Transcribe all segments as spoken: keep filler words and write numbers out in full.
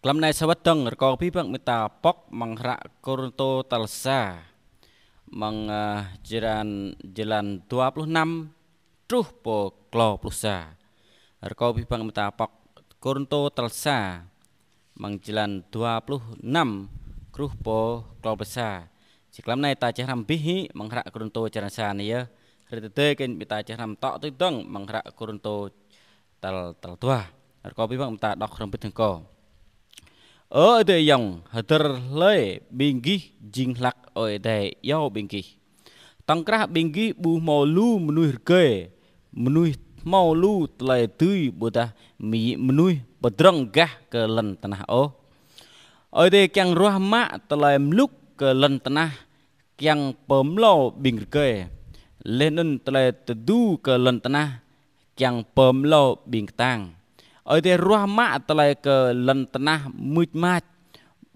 Klăm anai sa wơ̆t dơ̆ng rơkâo abih bang ƀing ta pŏk amăng hră Kôrintô tal sa, amăng, ơ, jơlan, jơlan dua pluh năm truh pơ klâo pluh sa. Rơkâo abih bang ƀing ta pŏk Kôrintô tal sa, amăng jơlan dua pluh năm truh pơ klâo pluh sa. Či klăm anai ta či hrăm abih hĭ amăng hră Kôrintô črăn sa anai yơh. Hrơi tơdơi kơnh ƀing ta či hrăm tŏ tui dơ̆ng amăng hră Kôrintô tal, tal dua. Rơkâo abih bang ƀing ta đŏk hrŏm bĭt hăng kâo. Ơ adơi ayŏng, hơdơr hlơi ƀing gih jing hlak Ơi Adai iâu ƀing gih. Tŏng krah ƀing gih ƀu hmâo lu mơnuih rơgơi, mơnuih hmâo lu tơlơi dưi ƀôdah mơnuih pơdrŏng gah kơ lŏn tơnah ôh. Ơi Adai kiăng ruah mă tơlơi mlŭk kơ lŏn tơnah kiăng pơmlâo ƀing rơgơi, laih anŭn tơlơi tơdu kơ lŏn tơnah kiăng pơmlâo ƀing kơtang. Ơi Adai ruah mă tơlơi kơ lŏn tơnah mưč mač,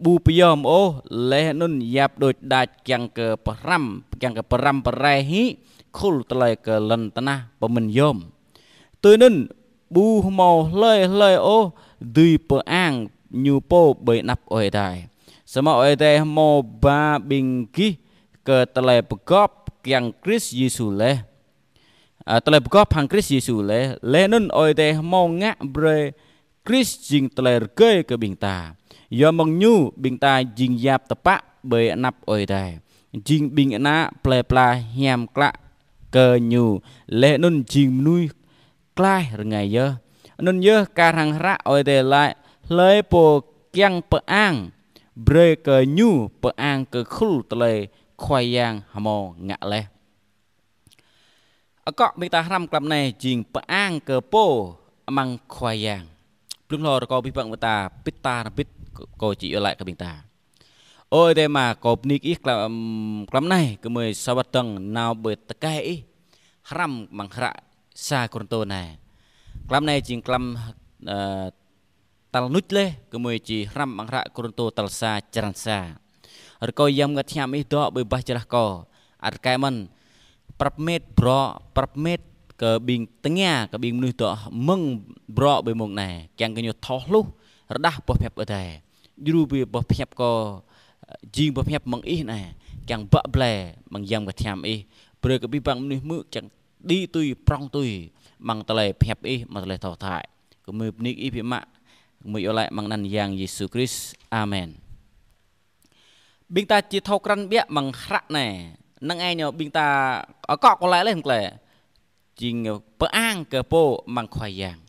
ƀu pơyom ôh, laih anŭn yap đôč đač kiăng kơ pơhrăm, kiăng kơ pơrăm pơrai hĭ khul tơlơi kơ lŏn tơnah pơmĭn yom. Tui anŭn, ƀu hmâo hlơi hlơi ôh dưi pơang ñu pô ƀơi anăp Ơi Adai. Samơ̆ Ơi Adai hmâo ba ƀing gih kơ tơlơi pơgop kiăng Krist Yêsu laih. Ơ, tơlơi pơgop hăng Krist Yêsu laih, laih anŭn Ơi Adai hmâo ngă brơi Krist jing tơlơi rơgơi kơ ƀing ta. Yua mơ̆ng ñu ƀing ta jing yap tơpă ƀơi anăp Ơi Adai, jing ƀing ană plơi pla hiam klă kơ ñu, laih anŭn jing mơnuih klaih rơngai yơh. Anŭn yơh kar hăng hră Ơi Adai laĭ: Hlơi pô kiăng pơang, brơi kơ ñu pơang kơ khul tơlơi Khua Yang hmâo ngă laih. Akŏ ƀing ta hrăm klăm anai jing pơang kơ pô amăng Khua Yang. Blung hlâo rơkâo abih bang ƀing ta pĭt ta hrŏm bĭt, kâo či iâu laĭ kơ ƀing ta. Ơ Ơi Adai Ama, kâo bơni kơ Ih klăm, klăm anai, gơmơi sa wơ̆t dơ̆ng nao ƀơi tơkai Ih, hrăm amăng hră sa Kôrintô anai. Klăm anai jing klăm, ơ, tal nuč laih, gơmơi či hrăm amăng hră Kôrintô tal sa črăn sa. Rơkâo Yang Bơngăt Hiam Ih dŏ ƀơi bah jơlah kâo. Ăt kơ mơ̆n, prăp met bruă, prăp met kơ ƀing tơngia, kơ ƀing mơnuih dŏ mơ̆ng bruă ƀơi mông anai, kiăng kơ ñu thâo hluh rơđah boh pơhiăp Ơi Adai. Djru ƀơi boh pơhiăp kâo, jing boh pơhiăp mơ̆ng Ih anai, kiăng bă blai mơ̆ng Yang Bơngăt Hiam Ih. Brơi kơ abih bang mơnuih hmư̆ kiăng đĭ tui, prŏng tui amăng tơlơi pơhiăp Ih, amăng tơlơi thâo thâo. Gơmơi bơni kơ Ih biă mă, gơmơi iâu laĭ amăng anăn Yang Yêsu Krist. Amen. Ƀing ta či thâo krăn biă amăng hră anai. Năng ai ñu ƀing ta, akŏ kâo laĭ laih mơ̆ng tơlơi jing pơang kơ pô amăng Khua Yang.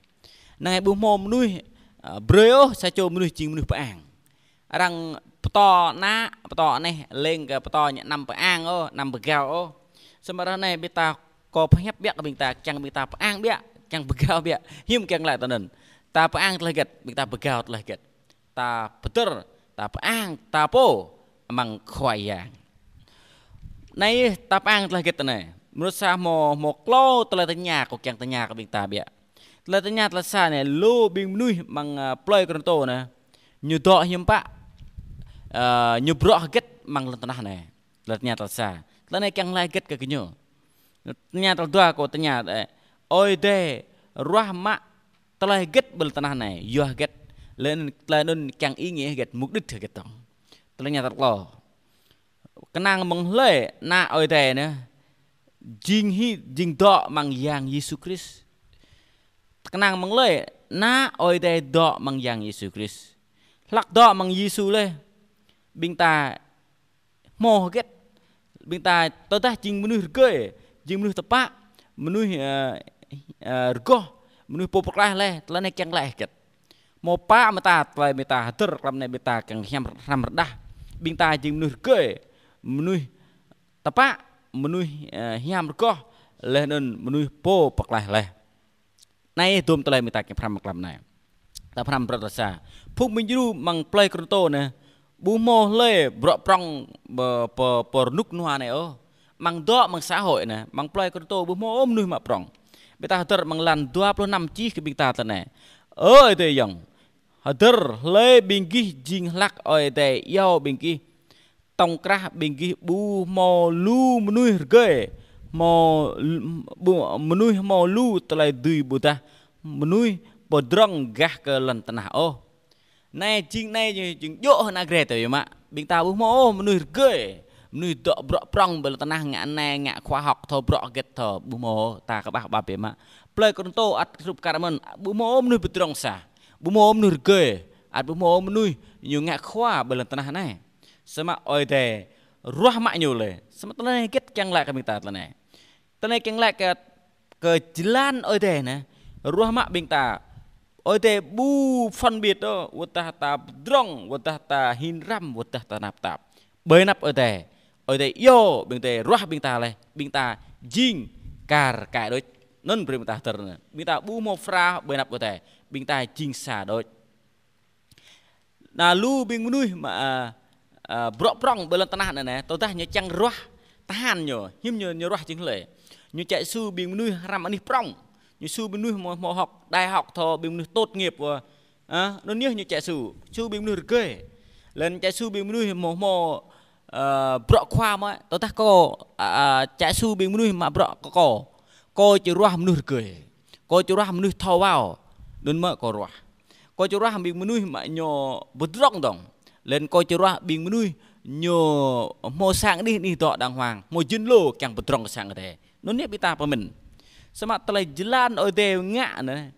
Năng ai ƀu hmâo mơnuih, ơ, brơi ôh sa čô mơnuih jing mơnuih pơang. Arăng pơtô ană, pơtô anih, lêng kơ pơtô ñu anăm pơang ôh, anăm pơgao ôh. Samơ̆ ră anai ƀing ta kâo pơhiăp biă kơ ƀing ta, kiăng ƀing ta pơang biă, kiăng pơgao biă. Hiư̆m kiăng laĭ tui anŭn. Ta pơang tơlơi hơget, ƀing ta pơgao tơlơi hơget. Ta pơtơr, ta pơang, ta pô amăng Khua Yang. Anai ta pơang tơlơi hơget anai. Mơnuih sa hmâo, hmâo klâo tơlơi tơña kâo kiăng tơña kơ ƀing ta biă. Tơlơi tơña tal sa anai, lu ƀing mơnuih amăng, ơ, plơi Kôrintô anai, ñu dŏ hiư̆m pă, ơ, ñu bruă hơget amăng lŏn tơnah anai. Tơlơi tơña tal sa. Tơlơi anai kiăng laĭ hơget kơ gơñu. Tơña tal dua kâo tơña, ơ, Ơi Adai ruah mă tơlơi hơget ƀơi lŏn tơnah anai, yua hơget. Laih anŭn tơlơi anŭn kiăng ý nghĩa hơget, mục đích hơget dơ̆ng. Tơlơi tơña tal klâo. Kơnang mơ̆ng hlơi ană Ơi Adai anai jing hĭ, jing dŏ amăng Yang Yêsu Krist. Kơnang mơ̆ng hlơi ană Ơi Adai dŏ amăng Yang Yêsu Krist. Hlak dŏ amăng Yêsu laih, ƀing ta hmâo hơget. Ƀing ta tơdah jing mơnuih rơgơi, jing mơnuih tơpă, mơnuih, ơ, ơ, rơgoh, mơnuih pô pơklaih laih, tơlơi anai kiăng laĭ hơget. Hmâo pă mơta tơlơi ƀing ta hơdơr klăm anai ƀing ta kiăng hiam hrăm rơđah. Ƀing ta jing mơnuih rơgơi, mơnuih tơpă, mơnuih, ơ, hiam rơgoh, laih anŭn mơnuih pô pơklaih laih. Anai dôm tơlơi ƀing ta kiăng pơhrăm klăm anai. Ta pơhrăm bruă tal sa. Phung ƀing djru amăng plơi Kôrintô anai, ƀu hmâo hlơi bruă prŏng pơ, pơ, pơ rơnŭk rơnua anai ôh. Amăng dŏ amăng xã hội anai, amăng plơi Kôrintô ƀu hmâo ôh mơnuih mă prŏng. Ƀing ta hơdơr amăng jơlan dua pluh năm čih kơ ƀing ta tui anai. Ơ adơi ayŏng, hơdơr hlơi ƀing gih jing hlak Ơi Adai iâu ƀing gih. Tŏng krah ƀing gih ƀu hmâo lu mơnuih rơgơi, hmâo l-, ƀu, mơnuih hmâo lu tơlơi dưi ƀôdah mơnuih pơdrŏng gah kơ lŏn tơnah ôh. Anai jing anai jing, jing djơ̆ hơnă grê tơ yơh mă. Ƀing ta ƀu hmâo ôh mơnuih rơgơi. Mơnuih dŏ bruă prŏng ƀơi lŏn tơnah ngă anai ngă khoa học thâo bruă hơget thâo ƀu hmâo ôh, ta kơƀah ƀap biă mă. Plơi Kôrintô ăt hrup kar mơ̆n, ƀu hmâo ôh mơnuih pơdrŏng sa. Ƀu hmâo ôh mơnuih rơgơi. Ăt ƀu hmâo ôh mơnuih ñu ngă khoa ƀơi lŏn tơnah anai. Samơ̆ Ơi Adai ruah mă ñu lĕ. Samơ̆ tơlơi anai hơget kiăng laĭ kơ ƀing ta tơlơi anai. Tơlơi anai kiăng laĭ kơ, kơ jơlan Ơi Adai anai, ruah mă ƀing ta. Ơi Adai ƀu phân biệt ôh, wơ̆t dah ta pơdrŏng, wơ̆t dah ta hin răm, wơ̆t dah ta tơnap tap. Ƀơi anăp Ơi Adai, Ơi Adai iâu ƀing ta, ruah ƀing ta lĕ, ƀing ta jing kar kaĭ đôč. Anŭn brơi ƀing ta hơdơr anai. Ƀing ta ƀu hmâo phara ƀơi anăp Ơi Adai, ƀing ta jing sa đôč. Anai lu ƀing mơnuih mă, a, a, bruă prŏng ƀơi lŏn tơnah anai anai, tơdah ñu čang ruah tơhan ñu, hiư̆m ñu, ñu ruah jing hlơi. Ñu čĕ su ƀing mơnuih hrăm anih prŏng. Ñu su ƀing mơnuih hmâo, hmâo học đại học thâo ƀing mơnuih tốt nghiệp wơ̆t. A, anŭn yơh ñu čĕ su, su ƀing mơnuih rơgơi. Lĕ ñu čĕ su ƀing mơnuih hmâo, hmâo, a, bruă khoa mă, tơdah kâo, a, a, čĕ su ƀing mơnuih mă bruă kơ kâo. Kâo či ruah mơnuih rơgơi. Kâo či ruah mơnuih thâo wao. Anŭn mơ̆ kâo ruah. Kâo či ruah ƀing mơnuih mă ñu pơdrŏng dơ̆ng. Lĕ kâo či ruah ƀing mơnuih ñu hmâo sang anih, anih dŏ đang huang. Hmâo jơnlô kiăng pơdrŏng kơ sang Ơi Adai. Anŭn yơh ƀing ta pơmĭn. Samơ̆ tơlơi jơlan Ơi Adai ngă anai,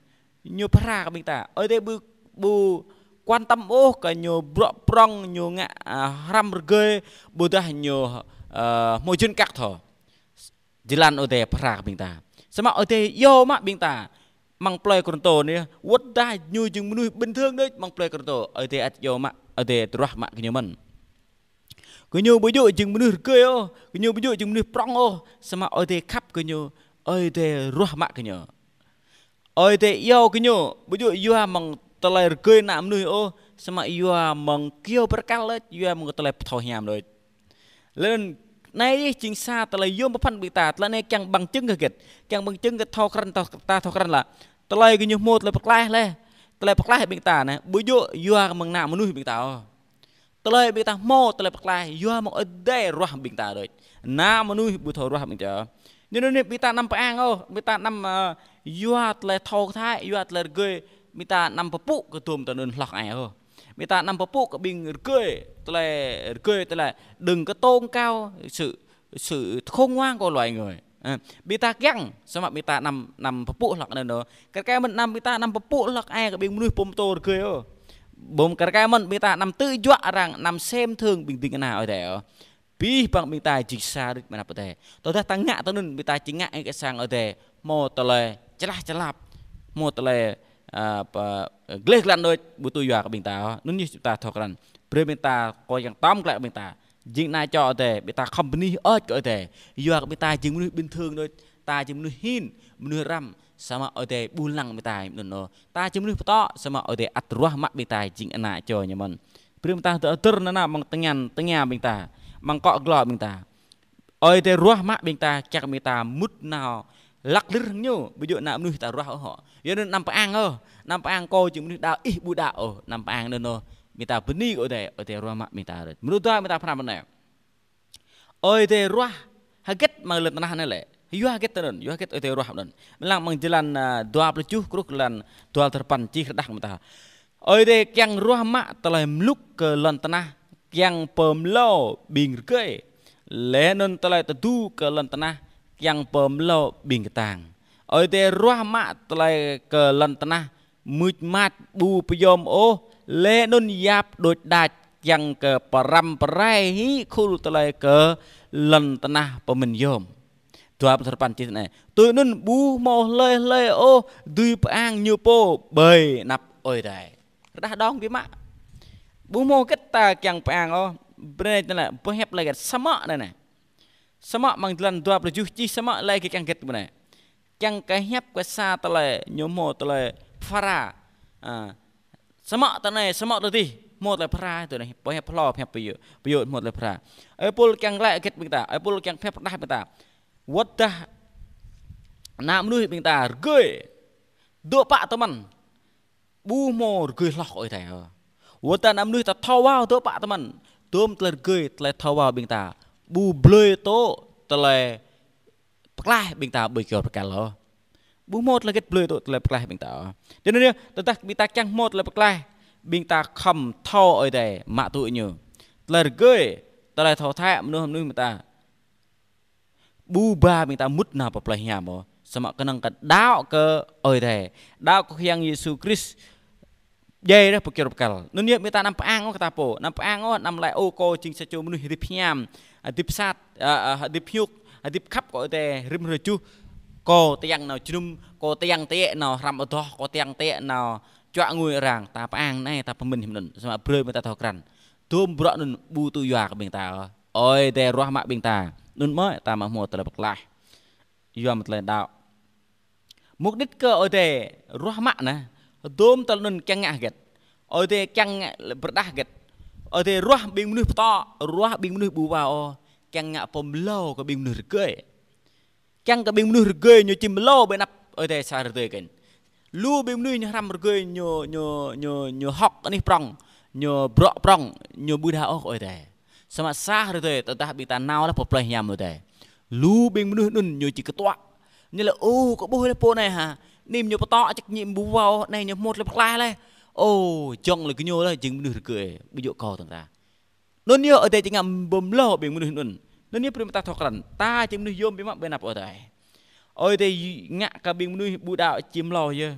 ñu phara kơ ƀing ta. Ơi Adai ƀu, ƀu quan tâm ôh kơ ñu bruă prŏng, ñu ngă, a, hrăm rơgơi, ƀôdah ñu, a, hmâo jơnum kăk thâo. Jơlan Ơi Adai phara kơ ƀing ta. Samơ̆ Ơi Adai iâu mă ƀing ta. Amăng plơi Kôrintô anai, wơ̆t dah ñu jing mơnuih bình thường đôč amăng plơi Kôrintô. Ơi Adai ăt iâu mă, Ơi Adai ăt ruah mă gơñu mơ̆n. Gơñu ƀu djơ̆ jing mơnuih rơgơi ôh, gơñu ƀu djơ̆ jing mơnuih prŏng ôh, samơ̆ Ơi Adai khăp gơñu, Ơi Adai ruah mă gơñu. Ơi Adai iâu gơñu, ƀu djơ̆ yua mơ̆ng tơlơi rơgơi ană mơnuih ôh, samơ̆ yua mơ̆ng kyâo bơrơkal đôč, yua mơ̆ng tơlơi pơthâo hiam đôč. Lĕ anai yơh jing sa tơlơi yôm pơphan ƀing ta, tơlơi anai kiăng bằng chứng kơ hơget, kiăng bằng chứng kơ thâo krăn, ta, ta thâo krăn lĕ. Tơlơi gơñu hmâo tơlơi pơklaih lĕ, tơlơi pơklaih ƀing ta anai, ƀu djơ̆ yua mơ̆ng ană mơnuih ƀing ta ôh. Tơlơi ƀing ta hmâo tơlơi pơklaih, yua mơ̆ng Ơi Adai ruah ƀing ta đôč. Ană mơnuih ƀu thâo ruah ƀing ta. Anŭn anai ƀing ta anăm pơang ôh, ƀing ta anăm, ơ, yua tơlơi thâo kơ thai, yua tơlơi rơgơi, ƀing ta anăm pơpŭ kơ tơm tơnun hloh ai ôh. Ƀing ta anăm pơpŭ kơ ƀing rơgơi, tơlơi rơgơi, tơlơi đừng có tôn cao sự, sự khôn ngoan của loài người. Ơ, ƀing ta kiăng, samơ̆ ƀing ta anăm, anăm pơpŭ hloh anŭn ôh. Kar kaĭ mơ̆n anăm ƀing ta anăm pơpŭ hloh ai kơ ƀing mơnuih pơm tô rơgơi ôh. Ƀu kar kaĭ mơ̆n ƀing ta anăm tơjuă arăng, anăm sem thương ƀing ding kơna Ơi Adai ôh. Abih bang ƀing ta jing sa đôč amăng anăp Ơi Adai. Tơdah ta ngă tui anŭn ƀing ta či ngă kơ sang Ơi Adai hmâo tơlơi čơlah čơlap, hmâo tơlơi, a, pơ, gleh glan đôč, ƀu tui yua kơ ƀing ta ôh. Anŭn yơh ƀing ta thâo krăn. Brơi ƀing ta kơ yang tơm klă ƀing ta. Jing ană čô Ơi Adai, ƀing ta khŏm bơni hơơč kơ Ơi Adai. Yua kơ ƀing ta jing mơnuih bình thường đôč, ta jing mơnuih hin, mơnuih răm, samơ̆ Ơi Adai ƀu lăng ƀing ta anŭn ôh. Ta jing mơnuih pơtô, samơ̆ Ơi Adai ăt ruah mă ƀing ta jing ană čô ñu mơ̆n. Brơi ƀing ta hơdơr, hơdơr nanao amăng tơngan, tơngia ƀing ta, amăng akŏ glô ƀing ta. Ơi Adai ruah mă ƀing ta, kiăng ƀing ta mŭt nao lăk lơr hăng ñu, ƀu djơ̆ ană mơnuih ta ruah ôh hŏ. Yua anŭn anăm pơang ôh, anăm pơang kâo jing mơnuih đaŏ, ih ƀu đaŏ ôh, anăm pơang anŭn ôh. Ƀing ta bơni kơ Ơi Adai, Ơi Adai ruah mă ƀing ta đôč. Mrô dua ƀing ta pơhrăm anai. Ơi Adai ruah hơget amăng lŏn tơnah anai lĕ. Yua hơget tui anŭn, yua hơget Ơi Adai ruah anŭn. Mơ̆ng lăng amăng jơlan, a, dua pluh tơjuh truh jơlan dua pluh dua păn čih rơđah mơta. Ơi Adai kiăng ruah mă tơlơi mlŭk kơ lŏn tơnah kiăng pơmlâo ƀing rơgơi. Laih anŭn tơlơi tơdu kơ lŏn tơnah kiăng pơmlâo ƀing kơtang. Ơi Adai ruah mă tơlơi kơ lŏn tơnah mưč mač ƀu pơyom ôh, laih anŭn yap đôč đač kiăng kơ pơrăm pơrai hĭ khul tơlơi kơ lŏn tơnah pơmĭn yom. Dua pluh dua păn čih anai. Tui anŭn ƀu hmâo hlơi hlơi ôh dưi pơang ñu pô ƀơi anăp Ơi Adai. Rơđah dơ̆ng biă mă. Ƀu hmâo hơget ta kiăng pơang ôh. Brơi anai, pơhiăp laĭ hơget samơ̆ anai anai. Samơ̆ amăng jơlan dua pluh tơjuh čih samơ̆ laĭ kiăng hơget ƀơi anai. Kiăng kơ hiăp kơ sa tơlơi ñu hmâo tơlơi phara. A, samơ̆ tơ anai, samơ̆ tơ adih, hmâo tơlơi phara tơ anai, pơhiăp hlô, pơhiăp pơyơr, pơyơr hmâo tơlơi phara. Ơi Pôl kiăng laĭ hơget ƀing ta, ơi Pôl kiăng pơhiăp rơđah ƀing ta. Wơ̆t dah ană mơnuih ƀing ta rơgơi, dŏ pă tơmăn, ƀu hmâo rơgơi hloh Ơi Adai ôh. Wơ̆t dah ană mơnuih ta thâo wao dŏ pă tơmăn, tơm tơlơi rơgơi, tơlơi thâo wao ƀing ta ƀu blơi tŏ tơlơi pơklaih ƀing ta ƀơi kyâo bơrơkal ôh. Ƀu hmâo tơlơi hơget blơi tŏ tơlơi pơklaih ƀing ta ôh. Tui anŭn yơh, tơdah ƀing ta kiăng hmâo tơlơi pơklaih, ƀing ta khŏm thâo Ơi Adai mă tŭ ñu. Tơlơi rơgơi, tơlơi thâo thĕ mơnuih mơnuih ƀing ta. Ƀu ba ƀing ta mŭt nao pơ plei hiam ôh. Samơ̆ kơnơ̆ng kơ đaŏ kơ Ơi Adai. Đaŏ kơ Khua Yang Yêsu Krist. Djai rơh pơkiaŏ rơkăl. Anŭn yơh ƀing ta anăm pơang ôh kơ ta pô. Anăm pơang ôh, anăm laĭ ôh kâo jing sa čô mơnuih hơdip hiam. Hơdip sat, a, a, hơdip hiuk, hơdip khăp kơ Ơi Adai rĭm hrơi juh. Kâo tơyang nao jơnum, kâo tơyang tĕ nao hrăm adoh, kâo tơyang tĕ nao čuă ngui arăng. Ta pơang anai, ta pơmĭn hiư̆m anŭn. Samơ̆ brơi ƀing ta thâo krăn. Dôm bruă anŭn ƀu tŭ yua kơ ƀing ta. Ơi Adai ruah mă ƀing ta. Anŭn mơ̆ ta mă hmâo tơlơi pơklaih. Yua mă tơlơi đaŏ. Mục đích kơ Ơi Adai ruah mă anai, dôm tơlơi anŭn kiăng ngă hơget. Ơi Adai kiăng ngă pơrơđah hơget. Ơi Adai ruah ƀing mơnuih pơtô, ruah ƀing mơnuih ƀu wao ôh, kiăng ngă pơmlâo kơ ƀing mơnuih rơgơi. Kiăng kơ ƀing mơnuih rơgơi ñu či mlâo ƀơi anăp Ơi Adai sa rơdơi kơn. Lu ƀing mơnuih ñu hrăm rơgơi ñu, ñu, ñu, ñu hŏk anih prŏng, ñu bruă prŏng, ñu ƀu đaŏ ôh kơ Ơi Adai. Samơ̆ sa rơdơi tơdah ƀing ta nao laih pơ plei hiam Ơi Adai. Lu ƀing mơnuih anŭn ñu či kơtuă. Ñu laĭ, ô, kơ ƀuh laih pô anai hă. Anih ñu pơtô ček ñu ƀu wao, anai ñu hmâo tơlơi pơklaih laih. Ô, jŏng laih gơñu laih, jing mơnuih rơgơi, ƀu djơ̆ kâo tơ̆ng ta. Anŭn yơh Ơi Adai či ngă pơmlâo ƀing mơnuih anŭn. Anŭn yơh brơi ƀing ta thâo krăn. Ta jing mơnuih yôm biă mă ƀơi anăp Ơi Adai. Ơi Adai ngă kơ ƀing mơnuih ƀu đaŏ či mlâo yơh.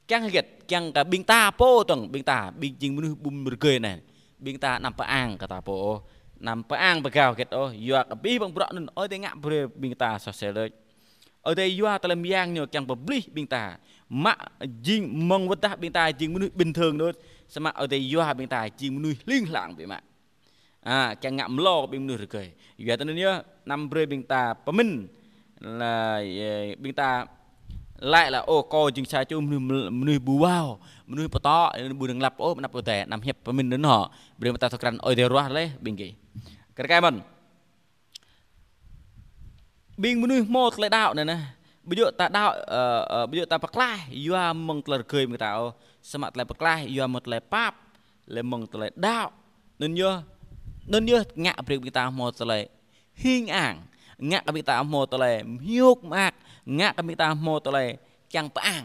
Kiăng hơget, kiăng kơ ƀing ta pô tŏng, ƀing ta, ƀing jing mơnuih ƀu rơgơi anai. Ƀing ta anăm pơang kơ ta pô ôh. Anăm pơang pơgao hơget ôh. Yua kơ abih bang bruă anŭn Ơi Adai ngă brơi ƀing ta soh sel đôč. Ơi Adai yua tơlơi mơyang ñu kiăng pơblih ƀing ta. Mă jing mơ̆ng wơ̆t dah ƀing ta jing mơnuih bình thường đôč. Samơ̆ Ơi Adai yua ƀing ta jing mơnuih hling hlang biă mă. A, kiăng ngă mlâo ƀing mơnuih rơgơi. Yua tơ anŭn yơh, anăm brơi ƀing ta pơmĭn. Laih, ơ, ƀing ta laĭ laĭ, ô, kâo jing sa čô mơnuih ml-, mơnuih ƀu wao, mơnuih pơtô, ƀu năng lăp ôh, anăp Ơi Adai, anăm hiăp pơmĭn anŭn hŏ. Brơi ƀing ta thâo krăn Ơi Adai ruah laih ƀing gih. Kơ rơkơi mơ̆n. Ƀing mơnuih hmâo tơlơi đaŏ anai neh. Ƀu djơ̆ ta đaŏ, ơ, ơ, ƀu djơ̆ ta pơklaih, yua mơ̆ng tơlơi rơgơi ƀing ta ôh. Samơ̆ tơlơi pơklaih, yua mơ̆ng tơlơi pap, laih mơ̆ng tơlơi đaŏ. Anŭn yơh, anŭn yơh ngă brơi ƀing ta hmâo tơlơi hing ang. Ngă kơ ƀing ta hmâo tơlơi hiuk mơak. Ngă kơ ƀing ta hmâo tơlơi kiăng pơang.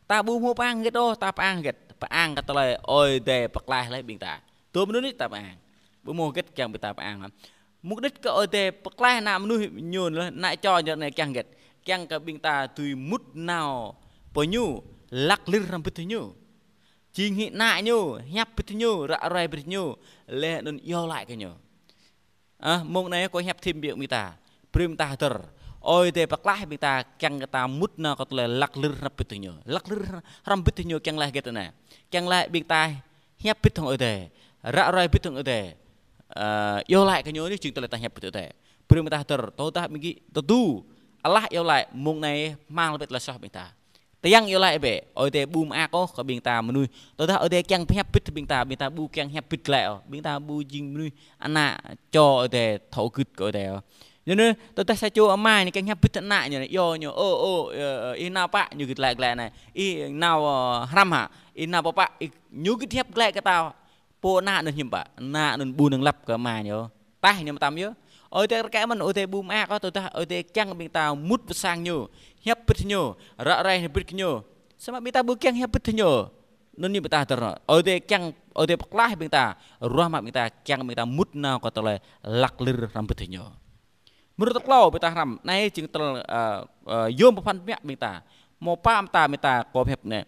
Ta ƀu hmâo pơang hơget ôh, ta pơang hơget. Pơang kơ tơlơi Ơi Adai pơklaih laih ƀing ta. Tơm anŭn yơh ta pơang. Ƀu hmâo hơget kiăng ƀing ta pơang. Mục đích kơ Ơi Adai pơklaih ană mơnuih ñu laih, ană čô ñu anai kiăng hơget? Kiăng kơ ƀing ta dưi mŭt nao pơ ñu, lăk lir hrŏm bĭt hăng ñu. Jing hĭ ană ñu, hiăp bĭt hăng ñu, ră ruai bĭt hăng ñu, laih anŭn iâu laĭ kơ ñu. A, mông anai kâo hiăp thim biă ƀing ta. Brơi ƀing ta hơdơr. Ơi Adai pơklaih ƀing ta kiăng kơ ta mŭt nao kơ tơlơi lăk lir hrŏm bĭt hăng ñu. Lăk lir hrŏm bĭt hăng ñu kiăng laĭ hơget anai? Kiăng laĭ ƀing ta hiăp bĭt hăng Ơi Adai, ră ruai bĭt hăng Ơi Adai. Ơ, iâu laĭ kơ ñu anai jing tơlơi ta hiăp bĭt Ơi Adai. Brơi ƀing ta hơdơr, tơdah ƀing gih tơdu, alah iâu laĭ, mông anai hmâo bĕ tơlơi soh ƀing ta. Tơyang iâu laĭ bĕ, Ơi Adai ƀu mơak ôh kơ ƀing ta mơnuih. Tơdah Ơi Adai kiăng pơhiăp bĭt ƀing ta, ƀing ta ƀu kiăng hiăp bĭt glaĭ ôh. Ƀing ta ƀu jing mơnuih ană čô Ơi Adai thâo gưt kơ Ơi Adai ôh. Ñu anai, tơdah sa čô ama ñu kiăng hiăp bĭt ană ñu anai, iâu ñu, ô, ô, ơ, ơ, ih nao pă, ñu gĭt laĭ glaĭ anai. Ih nao, ơ, hrăm hă, ih nao pơpă, ih, ñu gĭt hiăp glaĭ kơ ta. Pô ană anŭn hiư̆m pă, ană anŭn ƀu năng lăp kơ ama ñu. Taih ñu mơtam yơh. Ơi Adai rơkơi mơ̆n, Ơi Adai ƀu mơak ôh, tơdah Ơi Adai kiăng ƀing ta mŭt pơ sang ñu, hiăp bĭt ñu, ră ruai bĭt ñu. Samơ̆ ƀing ta ƀu kiăng hiăp bĭt ñu. Anŭn ñu ƀing ta hơdơr. Ơi Adai kiăng, Ơi Adai pơklaih ƀing ta, ruah mă ƀing ta, kiăng ƀing ta mŭt nao kơ tơlơi lăk lir hrŏm bĭt ñu. Mơ̆ng tơlơi klâo ƀing ta hrăm, anai jing tơlơi, ơ, ơ, yôm pơphan biă ƀing ta. Hmâo pă mơta ƀing ta kơ hiăp anai.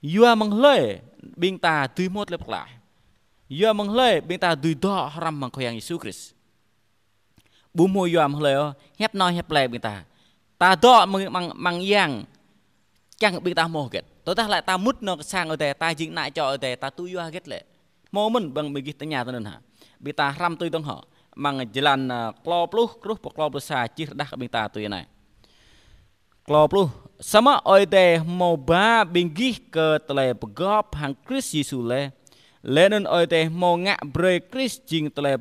Yua mơ̆ng hlơi ƀing ta dưi hmâo tơlơi pơklaih. Yua mơ̆ng hlơi ƀing ta dưi dŏ hrŏm hăng Khua Yang Yêsu Krist. Ƀu hmâo yua mơ̆ng hlơi ôh, hiăp anai hiăp adih ƀing ta. Ta dŏ mơ̆ng, mơ̆ng, mơ̆ng yang, kiăng ƀing ta hmâo hơget. Tơdah laĭ ta mŭt nao kơ sang Ơi Adai, ta jing ană čô Ơi Adai, ta tŭ yua hơget lĕ. Hmâo mơ̆n ƀing gih tơña tui anŭn hă. Ƀing ta hrăm tui dơ̆ng hŏ. Mơ̆ng jơlan, ơ, klâo pluh, truh pơ klâo pluh sa čih rơđah kơ ƀing ta tui anai. Klâo pluh. Samơ̆ Ơi Adai hmâo ba ƀing gih kơ tơlơi pơgop hăng Krist Yêsu laih. Laih anŭn Ơi Adai hmâo ngă brơi Krist jing tơlơi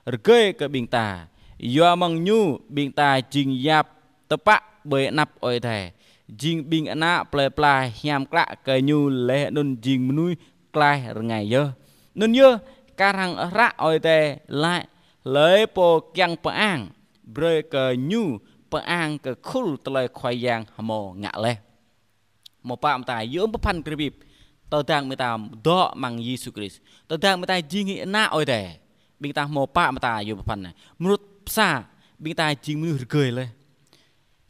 rơgơi kơ ƀing ta. Yua mơ̆ng ñu ƀing ta jing yap tơpă ƀơi anăp Ơi Adai. Jing ƀing ană plơi pla hiam klă kơ ñu laih anŭn jing mơnuih klaih rơngai yơh. Anŭn yơh, kar hăng hră Ơi Adai laĭ, hlơi pô kiăng pơang, brơi kơ ñu pơang kơ khul tơlơi Khua Yang hmâo ngă laih. Hmâo pă mơta yôm pơphan kơ rơbip. Tơdang ƀing ta dŏ amăng Yêsu Krist, tơdang ƀing ta jing hĭ ană Ơi Adai, ƀing ta hmâo pă mơta yua pơphan anai. Mơnuih pơsa, ƀing ta jing mơnuih rơgơi laih.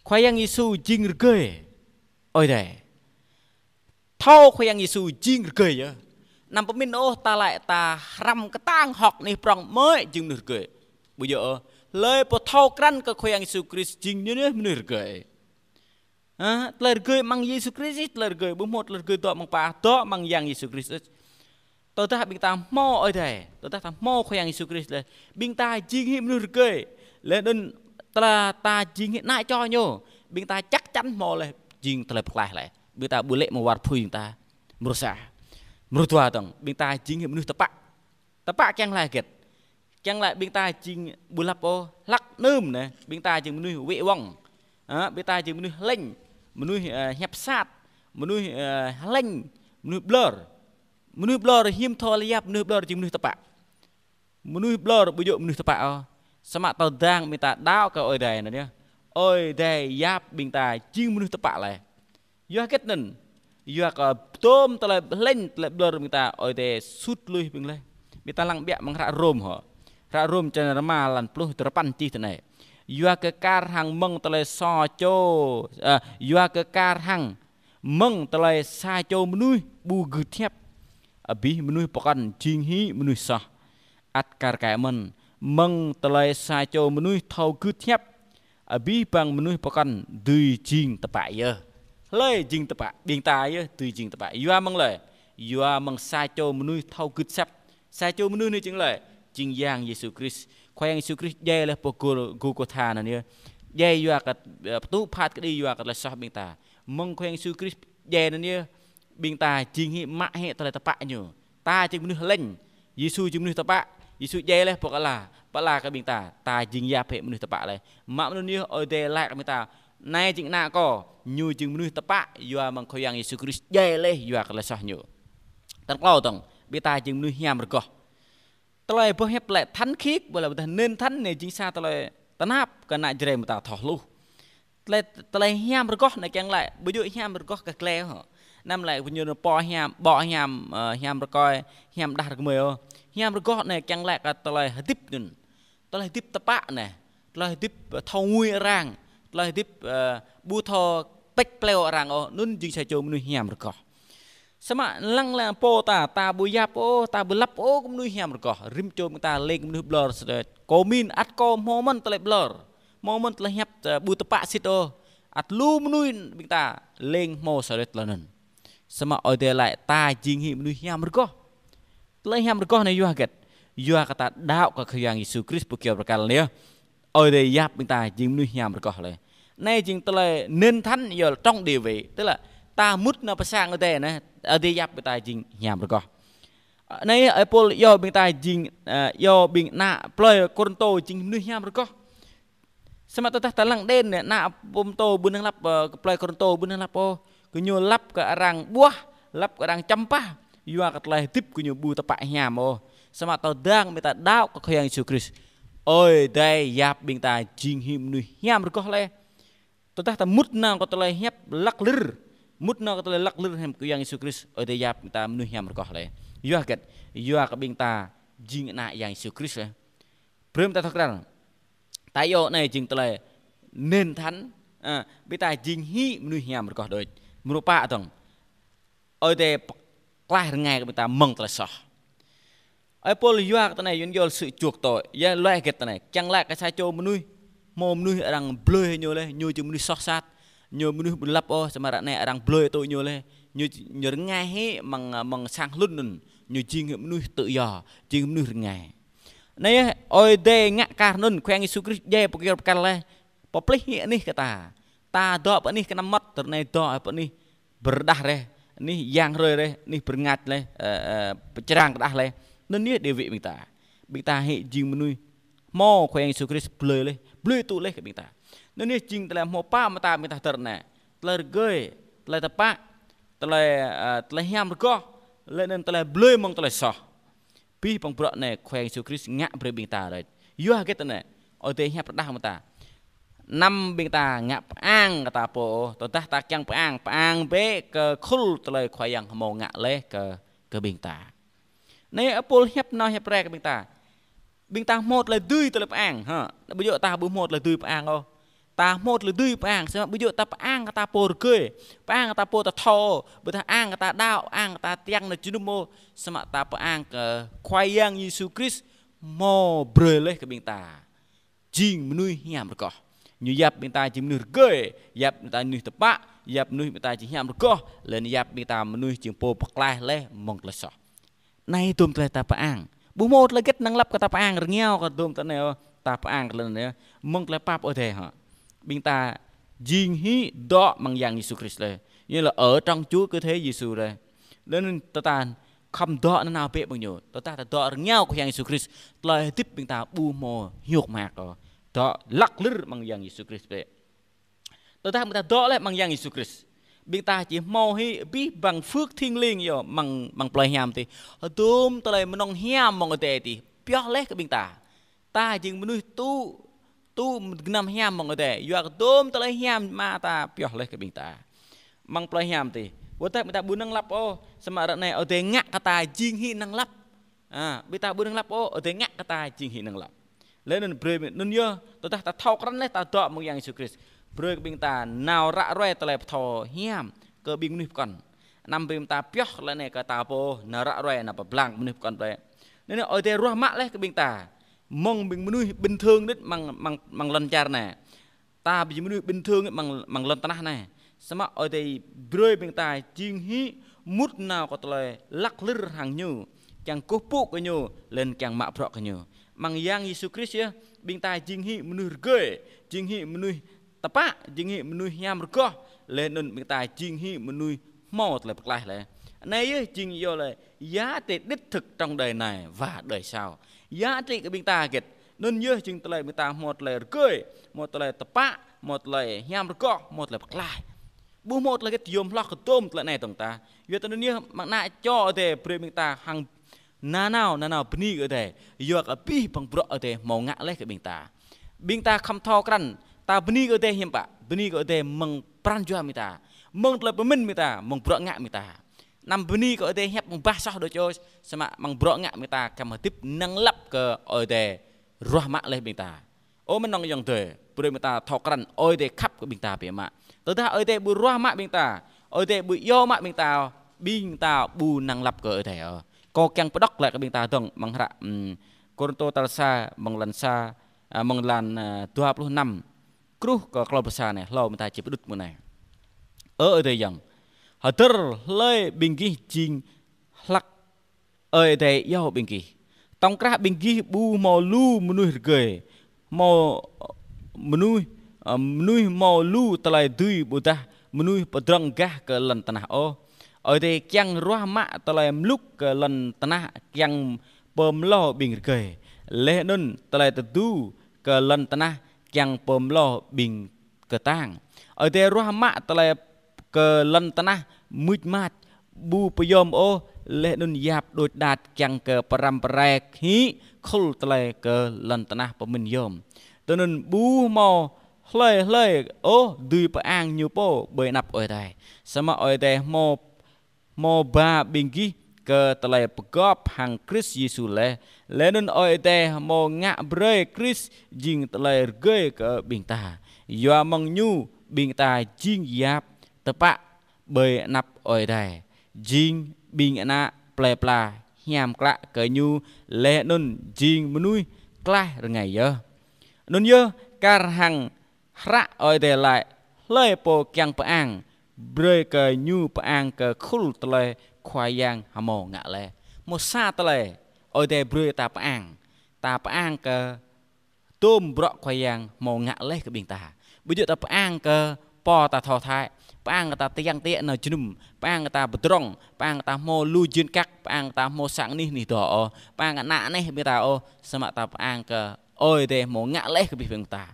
Khua Yang Yêsu jing rơgơi Ơi Adai. Thâo Khua Yang Yêsu jing rơgơi yơh. Anăm pơmĭn ôh ta laĭ ta hrăm kơtang hŏk anih prŏng mơ̆ jing mơnuih rơgơi. Ƀu djơ̆ ôh. Hlơi pô thâo krăn kơ Khua Yang Yêsu Krist jing ñu yơh mơnuih rơgơi. Hă? Tơlơi rơgơi amăng Yêsu Krist, tơlơi rơgơi ƀu hmâo tơlơi rơgơi dŏ amăng pă, dŏ amăng Yang Yêsu Krist. Tơdah ƀing ta hmâo Ơi Adai, tơdah ta hmâo Khua Yang Yêsu Krist laih, ƀing ta jing hĭ mơnuih rơgơi. Laih anŭn tơdah ta jing hĭ ană čô ñu, ƀing ta chắc chắn hmâo laih jing tơlơi pơklaih laih. Ƀing ta ƀu lĕ mơwar phui ƀing ta. Mrô sa. Mrô dua dơ̆ng, ƀing ta jing hĭ mơnuih tơpă. Tơpă kiăng laĭ hơget? Kiăng laĭ ƀing ta jing ƀu lăp ôh, hlăk anŭn anai, ƀing ta jing mơnuih wĕ wŏng. Hă, ƀing ta jing mơnuih hlĕng, mơnuih, ơ, hiăp sat, mơnuih, ơ, hlĕng, mơnuih ƀlŏr. Mơnuih ƀlŏr hiư̆m thâo lĕ yap mơnuih ƀlŏr jing mơnuih tơpă. Mơnuih ƀlŏr ƀu djơ̆ mơnuih tơpă ôh. Samơ̆ tơdang ƀing ta đaŏ kơ Ơi Adai anai yơh, Ơi Adai yap ƀing ta jing mơnuih tơpă laih. Yua hơget anŭn? Yua kơ tơm tơlơi hlĕng, tơlơi ƀlŏr ƀing ta, Ơi Adai sut lui ƀing laih. Ƀing ta lăng ƀiă amăng hră Rôm hŏ. Hră Rôm črăn rơma, lan pluh duapăn čih tui anai: Yua kơ kar hăng mơ̆ng tơlơi sa čô, ơ, yua kơ kar hăng mơ̆ng tơlơi sa čô mơnuih ƀu gưt hiăp, abih mơnuih pơkŏn jing hĭ mơnuih soh. Ăt kar kaĭ mơ̆n, mơ̆ng tơlơi sa čô mơnuih thâo gưt hiăp, abih bang mơnuih pơkŏn dưi jing tơpă yơh. Hlơi jing tơpă? Ƀing ta yơh dưi jing tơpă. Yua mơ̆ng hlơi? Yua mơ̆ng sa čô mơnuih thâo gưt hiăp. Sa čô mơnuih anai jing hlơi? Jing Yang Yêsu Krist. Khua Yang Yêsu Krist djai laih pơ Gôl-, Gôlgôtha anŭn yơh. Djai yua kơ, ơ, pơtŭ phat kơđi yua kơ tơlơi soh ƀing ta. Mơ̆ng Khua Yang Yêsu Krist djai anŭn yơh, ƀing ta jing hĭ mă hĭ tơlơi tơpă ñu. Ta jing mơnuih hlĕng, Yêsu jing mơnuih tơpă. Yêsu djai laih pơ ala, pơ ala kơ ƀing ta, ta jing yap hĭ mơnuih tơpă laih. Mă mơnuih anŭn yơh Ơi Adai laĭ kơ ƀing ta, anai jing ană kâo, ñu jing mơnuih tơpă, yua mơ̆ng Khua Yang Yêsu Krist djai laih yua kơ tơlơi soh ñu. Tal klâo dơ̆ng, ƀing ta jing mơnuih hiam rơgoh. Tơlơi boh hiăp laĭ thánh khiết, ƀu laĭ ƀôdah nên thánh anai jing sa tơlơi tơnap kơ ană Jrai mơta thâo hluh. Tơlơi, tơlơi hiam rơgoh anai kiăng laĭ, ƀu djơ̆ hiam rơgoh kơ glai hŏ. Anăm laĭ ƀu ñu pô hiam, ƀô̆ hiam, ơ, hiam rơkơi, hiam đah rơkơi ôh. Hiam rơgoh anai kiăng laĭ kơ tơlơi hơdip anŭn. Tơlơi hơdip tơpă anai. Tơlơi hơdip, ơ, thâo ngui arăng. Tơlơi hơdip, ơ, ƀu thâo pĕč pleo arăng ôh. Anŭn jing sa čô mơnuih hiam rơgoh. Samơ̆ lăng lăng pô ta, ta ƀu yap ôh, ta ƀu lăp ôh kơ mơnuih hiam rơgoh. Rĭm čô ƀing ta lêng mơnuih ƀlŏr sơđĕt. Kâo min ăt kâo hmâo mơ̆n tơlơi ƀlŏr. Hmâo mơ̆n tơlơi hiăp, ơ, ƀu tơpă sĭt ôh. Ăt lu mơnuih ƀing ta lêng hmâo sơđĕt tơlơi anŭn. Samơ̆ Ơi Adai laĭ ta jing hĭ mơnuih hiam rơgoh. Tơlơi hiam rơgoh anai yua hơget? Yua kơ ta đaŏ kơ Khua Yang Yêsu Krist pơkyâo pơkăl anai yơh. Ơi Adai yap ƀing ta jing mơnuih hiam rơgoh laih. Anai jing tơlơi nên thánh yơh trong địa vị. Tức là ta mŭt nao pơ sang Ơi Adai anai, Ơi Adai yap ƀing ta jing hiam rơgoh. Anai ơi Pôl iâu ƀing ta jing, ơ, iâu ƀing ană plơi Kôrintô jing mơnuih hiam rơgoh. Samơ̆ tơdah ta lăng đen anai, ană Kôrintô ƀu năng lăp, ơ, kơ plơi Kôrintô ƀu năng lăp ôh. Gơñu lăp kơ arăng ƀuah, lăp kơ arăng čăm pah. Yua kơ tơlơi hơdip gơñu ƀu tơpă hiam ôh. Samơ̆ tơdang ƀing ta đaŏ kơ Khua Yang Yêsu Krist, Ơi Adai yap ƀing ta jing hĭ mơnuih hiam rơgoh laih. Tơdah ta mŭt nao kơ tơlơi hiăp lăk lơr, mŭt nao kơ tơlơi lăk lơr hiam Khua Yang Yêsu Krist, Ơi Adai yap ƀing ta mơnuih hiam rơgoh laih. Yua hơget? Yua kơ ƀing ta jing ană Yang Yêsu Krist laih. Brơi ƀing ta thâo krăn. Ta iâu anai jing tơlơi nên thánh, ơ, ƀing ta jing hĭ mơnuih hiam rơgoh đôč. Mrô pă dơ̆ng. Ơi Adai pơklaih rơngai kơ ƀing ta mơ̆ng tơlơi soh. Ơi Pôl yua kơ tui anai, Yuan yol sự chuộc tội, yua laĭ hơget tui anai. Kiăng laĭ kơ sa čô mơnuih, hmâo mơnuih arăng blơi ñu laih, ñu jing mơnuih soh sat, ñu mơnuih ƀu lăp ôh, samơ̆ ră anai arăng blơi tui ñu laih, ñu, ñu rơngai hĭ mơ̆ng, mơ̆ng sang hlŭn anŭn, ñu jing hĭ mơnuih tự do, jing mơnuih rơngai. Anai yơh, Ơi Adai ngă kar anŭn, Khua Yang Yêsu Krist djai pơkyâo pơkăl laih, pơplih hĭ anih kơ ta. Ta dŏ pơ anih kơnăm mơmŏt, tơl anai dŏ pơ anih pơrơđah laih, anih yang hrơi laih, anih pơrơngač laih, ơ, ơ, pơčrang kơđah laih. Anŭn yơh địa vị ƀing ta. Ƀing ta hĭ jing mơnuih hmâo Khua Yang Yêsu Krist blơi laih, blơi tŭ laih kơ ƀing ta. Anŭn yơh jing tơlơi hmâo pă mơta ƀing ta tơr anai. Tơlơi rơgơi, tơlơi tơpă, tơlơi, ơ, tơlơi hiam rơgoh, laih anŭn tơlơi blơi mơ̆ng tơlơi soh. Abih bang bruă anai Khua Yang Yêsu Krist ngă brơi ƀing ta đôč. Yua hơget anai? Ơi Adai hiăp rơđah mơ̆ng ta. Anăm ƀing ta ngă pơang kơ ta pô, tơdah ta kiăng pơang, pơang bĕ kơ khul tơlơi Khua Yang hmâo ngă laih kơ, kơ ƀing ta. Anai ơ Pôl hiăp nao hiăp rai kơ ƀing ta. Ƀing ta hmâo tơlơi dưi tơlơi pơang, hă. Ƀu djơ̆ ta ƀu hmâo tơlơi dưi pơang ôh. Ta hmâo tơlơi dưi pơang, samơ̆ ƀu djơ̆ ta pơang kơ ta pô rơgơi, pơang kơ ta pô ta thâo, ƀôdah pơang kơ ta đaŏ, pơang kơ ta tiăng nao jơnum ôh, samơ̆ ta pơang kơ Khua Yang Yêsu Krist hmâo brơi laih kơ ƀing ta jing mơnuih hiam rơgoh. Ñu yap ƀing ta jing mơnuih rơgơi, yap ƀing ta mơnuih tơpă, yap mơnuih ƀing ta jing hiam rơgoh, laih anŭn yap ƀing ta mơnuih jing pô pơklaih laih mơ̆ng tơlơi soh. Anai dôm tơlơi ta pơang. Ƀu hmâo tơlơi hơget năng lăp kơ ta pơang rơngiao kơ dôm tơlơi anai ôh, ta pơang kơ tơlơi anai. Mơ̆ng tơlơi pap ôh dêh hă. Ƀing ta jing hĭ dŏ amăng Yang Yêsu Krist laih. Ñu laĭ ở trong Chúa Cứu Thế Yêsu laih. Laih anŭn tơdah khŏm dŏ nanao bĕ mơ̆ng Ñu. Tơdah ta dŏ rơngiao kơ Yang Yêsu Krist, tơlơi hơdip ƀing ta ƀu hmâo hiôk mơak ôh. Dŏ lăk lir amăng Yang Yêsu Krist bĕ. Tơdah ƀing ta dŏ laih amăng Yang Yêsu Krist, ƀing ta či hmâo hĭ abih bang phước thiêng liêng yơh amăng, amăng plơi hiam adih. Hơdôm tơlơi mơnơ̆ng hiam mơ̆ng adih adih pioh laih kơ ƀing ta. Ta jing mơnuih tŭ, tŭ gơnam hiam mơ̆ng adih. Yua kơ hơdôm tơlơi hiam mă ta pioh laih kơ ƀing ta. Amăng plơi hiam adih. Wơ̆t tơdah ƀing ta ƀu năng lăp ôh, samơ̆ ră anai adih ngă kơ ta jing hĭ năng lăp. A, ƀing ta ƀu năng lăp ôh, adih ngă kơ ta jing hĭ năng lăp. Laih anŭn brơi, anŭn yơh, tơdah ta thâo krăn laih ta dŏ amăng Yang Yêsu Krist. Brơi kơ ƀing ta nao ră ruai tơlơi pơthâo hiam kơ ƀing mơnuih pơkŏn. Anăm ƀing ta pioh tơlơi anai kơ ta pô, nao ră ruai nao pơblang mơnuih pơkŏn plơi. Anŭn yơh, adih ruah mă laih kơ ƀing ta. Mơ̆ng ƀing mơnuih bình thường đôč amăng, amăng, amăng lŏn čar anai. Ta ƀing mơnuih bình thường amăng, amăng lŏn tơnah anai. Samơ̆ adih brơi ƀing ta jing hĭ mŭt nao kơ tơlơi lăk lir hăng Ñu, kiăng kơkuh pơpŭ kơ Ñu, laih anŭn kiăng mă bruă kơ Ñu. Amăng Yang Yêsu Krist yơh, ƀing ta jing hĭ mơnuih rơgơi, jing hĭ mơnuih tơpă, jing hĭ mơnuih hiam rơgoh, laih anŭn ƀing ta jing hĭ mơnuih hmâo tơlơi pơklaih laih. Anai yơh jing yơh laih giá trị đích thực trong đời này và đời sau. Giá trị kơ ƀing ta hơget. Anŭn yơh jing tơlơi ƀing ta hmâo tơlơi rơgơi, hmâo tơlơi tơpă, hmâo tơlơi hiam rơgoh, hmâo tơlơi pơklaih. Ƀu hmâo tơlơi hơget yôm hloh kơ dôm tơlơi anai dơ̆ng tah. Yua tơ anŭn yơh mơ̆ng ană čô adih brơi ƀing ta hăng nanao, nanao bơni kơ adih. Yua kơ abih bang bruă adih hmâo ngă laih kơ ƀing ta. Ƀing ta khŏm thâo krăn, ta bơni kơ adih hiư̆m pă, bơni kơ adih mơ̆ng pran jua ƀing ta, mơ̆ng tơlơi pơmĭn ƀing ta, mơ̆ng bruă ngă ƀing ta. Anăm bơni kơ adih hiăp mơ̆ng bah soh đôč ôh, samơ̆ mơ̆ng bruă ngă ƀing ta khŏm hơdip năng lăp kơ adih ruah mă laih ƀing ta. Ơ mơnơ̆ng ayŏng adơi, brơi ƀing ta thâo krăn, adih khăp kơ ƀing ta biă mă. Tơdah adih ƀu ruah mă ƀing ta, adih ƀu iâu mă ƀing ta, ƀing ta ƀu năng lăp kơ adih ôh. Kâo kiăng pơđŏk glaĭ kơ ƀing ta dơ̆ng amăng hră, ừm, Kôrintô tal sa, amăng lan sa, a, amăng lan, a, dua pluh năm. Truh kơ klâo pluh sa anai, hlâo ƀing ta či pơđŭt mơ̆ng anai. Ơ adơi ayŏng, hơdơr hlơi ƀing gih jing hlăk Ơi Adai iâu ƀing gih. Tŏng krah ƀing gih ƀu hmâo lu mơnuih rơgơi, hmâo mơnuih, ơ, mơnuih hmâo lu tơlơi dưi ƀôdah mơnuih pơdrŏng gah kơ lŏn tơnah ôh. Ơi Adai kiăng ruah mă tơlơi mluk kơ lŏn tơnah kiăng pơmlâo ƀing rơgơi. Laih anŭn tơlơi tơdu kơ lŏn tơnah kiăng pơmlâo ƀing kơtang. Ơi Adai ruah mă tơlơi kơ lŏn tơnah mưč mač, ƀu pơyom ôh, laih anŭn yap đôč đač kiăng kơ pơrăm pơrai hĭ khul tơlơi kơ lŏn tơnah pơmĭn yom. Tui anŭn ƀu hmâo hlơi hlơi ôh dưi pơang ñu pô ƀơi anăp Ơi Adai. Samơ̆ Ơi Adai hmâo hmâo ba ƀing gih kơ tơlơi pơgop hăng Krist Yêsu laih. Laih anŭn Ơi Adai hmâo ngă brơi Krist jing tơlơi rơgơi kơ ƀing ta. Yua mơ̆ng ñu ƀing ta jing yap tơpă ƀơi anăp Ơi Adai, jing ƀing ană plơi pla hiam klă kơ Ñu, laih anŭn jing mơnuih klaih rơngai yơh. Anŭn yơh, kar hăng hră Ơi Adai laĭ: Hlơi pô kiăng pơang, brơi kơ ñu pơang kơ khul tơlơi Khua Yang hmâo ngă laih. Hmâo sa tơlơi Ơi Adai brơi ta pơang. Ta pơang kơ tôm bruă Khua Yang hmâo ngă laih kơ ƀing ta. Ƀu djơ̆ ta pơang kơ pô ta thâo thai, pơang kơ ta tơyang tơyă nao jơnum, pơang kơ ta pơdrŏng, pơang kơ ta hmâo lu jên kăk, pơang kơ ta hmâo sang anih anih dŏ ôh, pơang kơ ană anih ƀing ta ôh, samơ̆ ta pơang kơ Ơi Adai hmâo ngă laih kơ abih bang ta.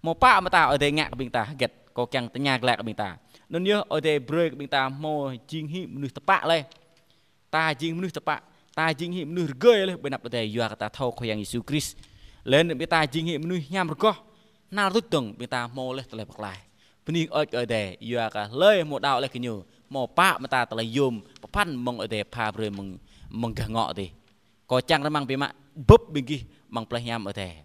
Hmâo pă mơta Ơi Adai ngă kơ ƀing ta hơget, kâo kiăng tơña glaĭ kơ ƀing ta. Anŭn yơh Ơi Adai brơi kơ ƀing ta hmâo jing hĭ mơnuih tơpă laih. Ta jing mơnuih tơpă, ta jing hĭ mơnuih rơgơi laih ƀơi anăp Ơi Adai yua kơ ta thâo Khua Yang Yêsu Krist. Laih anŭn ƀing ta jing hĭ mơnuih hiam rơgoh. Hnal tuč dơ̆ng ƀing ta hmâo laih tơlơi pơklaih. Bơni hơơč kơ Ơi Adai, yua kơ hlơi hmâo đaŏ laih kơ ñu, hmâo pă mơta tơlơi yôm, pơphan mơ̆ng Ơi Adai pha brơi mơ̆ng, mơ̆ng gah ngŏ adih. Kâo čang rơmang biă mă, bưp ƀing gih amăng plei hiam Ơi Adai.